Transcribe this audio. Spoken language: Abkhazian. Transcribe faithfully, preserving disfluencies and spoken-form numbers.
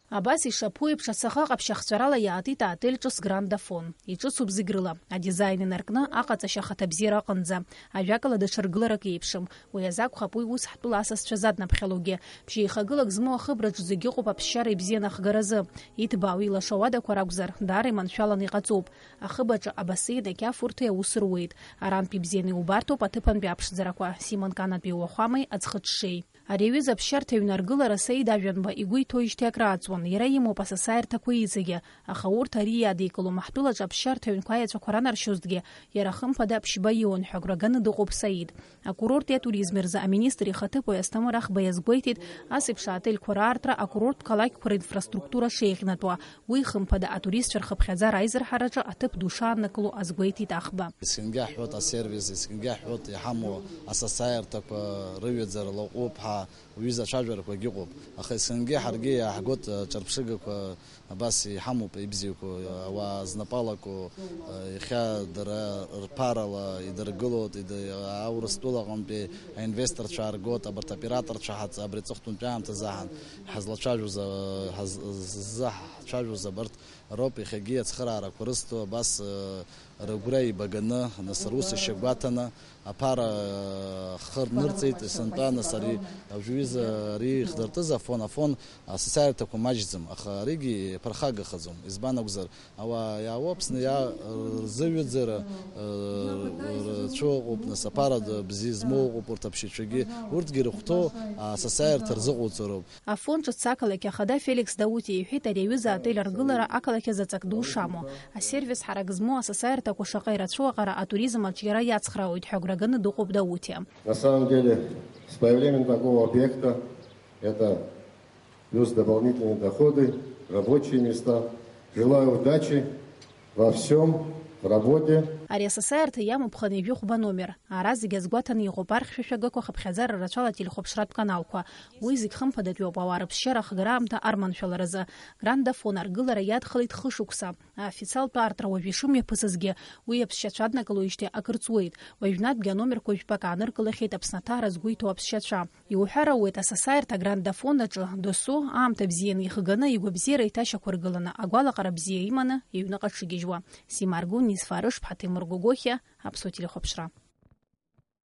Абас ишаԥу еиԥш, ацаха ҟаԥшь ахҵәарала иаатит аотель ҿыц Гранд Афон. Иҿыцуп зегь рыла, адизаин инаркны, аҟаҵашьа ахаҭабзиара аҟынӡа. Ажәакала, даҽа ргыларак еиԥшым. Уи азы акәхап уи ус ҳтәыла асасцәа заднаԥхьалогьы. Ԥшьеихагылак змоу ахыбраҿ зегь ыҟоуп аԥсшьара ибзианы ахгаразы. Иҭбаау илашо ауадақәа ракәзар, даара иманшәаланы иҟаҵоуп. Ахыбаҿы абасеин ақьафурҭеи аус руеит. Арантә ибзианы иубарҭоуп аҭыԥантәи аԥшӡарақәа, Симон Канатәи уахәамеи аӡхыҽҽеи. Ари аҩыза аԥсшьарҭа аҩны аргылара Саид Ажәанба игәы иҭоуижьҭеи акрааҵуан, иара имоуп асасааирҭақәа иҵегьы, аха урҭ ари иадикылом, ҳтәылаҿы аԥсшьарҭа аҩнқәа аеҵәақәа ранаршьозҭгьы, иара хымԥада ԥшьба иуан ҳәа агәра ганы дыҟоуп Саид. Акурорти атуризми рзы аминистр ихаҭыԥуаҩ Асҭамыр Ахба иазгәеиҭеит, ас еиԥш аотельқәа раартра акурорттә қалақьқәа ринфраструктура шеиӷьнатәуа, уи, хымԥада, атуристцәа рхыԥхьаӡара аизырҳараҿы аҭыԥ ду шааннакыло азгәеиҭеит Ахба. Есқьынгьы ҳҳәоит асервис, есқьынгьы ҳҳәоит иҳамоу асасааирҭақәа рыҩаӡара лаҟәуп ҳәа уҩыза ацәажәарақәагьы ыҟоуп. Аха есқьынгьы ҳаргьы иааҳгоит, ҿырԥшыгақәа абас иҳамоуп, ибзиақәоу, ауаа знапалақәоу, иахьа дара рԥарала идыргылоит, ида-, Аурыстәыла аҟынтәи аинвесторцәа ааргоит, абарҭ аоператорцәа ҳаҵ-, абри аҵыхәтәантәи аамҭазы аҳан ҳазлацәажәоз, а, ҳаз-, ззаҳцәажәоз абарҭ роуп иахьагьы ацхыраарақәа рызҭо, абас, а, рыгәра еибаганы, нас рус ишьагәаҭаны, аԥара, а, хы рнырҵеит, сынтәа, нас ари, ажәҩыза ари ихдыртыз Афон, Афон, а, асасааирҭақәа маҷӡам, аха аригьы иаԥырхагахаӡом. Избан акәзар, ауаа иаауа Аԥсны иа-, рзыҩаӡара, а, рцәа ыҟоуп, нас аԥара д-, бзиа змоу ыҟоуп урҭ аԥшьацәагьы, урҭгьы ирыхәҭоу, а, асасааирҭа рзыҟауҵароуп. Афон ҿыц ақалақь ахада Феликс Даутиа иҳәеит ари аҩыза аотель аргылара ақалақь азы ҵак ду шамоу. Асервис ҳарак змоу асасааирҭақәа шаҟа ирацәоу аҟара атуризм аҿиара иацхраауеит ҳәа агәра ганы дыҟоуп Даутиа. На самом деле, с появлением такого объекта, это плюс дополнительные доходы, рабочие места. Желаю удачи во всём, в работе. Ари асасааирҭа иамоуп хынҩажәи хәба номер. Ара зегь азгәаҭаны иҟоуп архьшәашәагақәа, хыԥхьаӡара рацәала ателехәаԥшратә каналқәа. Уи зегь хымԥадатәиуп ауаа рыԥсшьара ахгара аамҭа арманшәаларазы. Гранд Афон аргылара иадхалеит хышықәса. Афициалтә аартра уажә ишымҩаԥысызгьы, уи аԥсшьацәа аднакылоижьҭеи акыр ҵуеит. Уажәнатәгьы аномерқәа жәпак ааныркылахьеит Аԥсны аҭаара згәеиҭо аԥсшьацәа. Иуҳәар ауеит, асасааирҭа Гранд Афон аҿы досу аамҭа бзианы ихганы, игәабзиара иҭашьақәыргыланы, агәалаҟара бзиа иманы иҩныҟа дшыгьежьуа. Сима Аргәын, Низфа Арышԥҳа, Ҭемыр Гогохиа, Аԥсуа телехәаԥшра.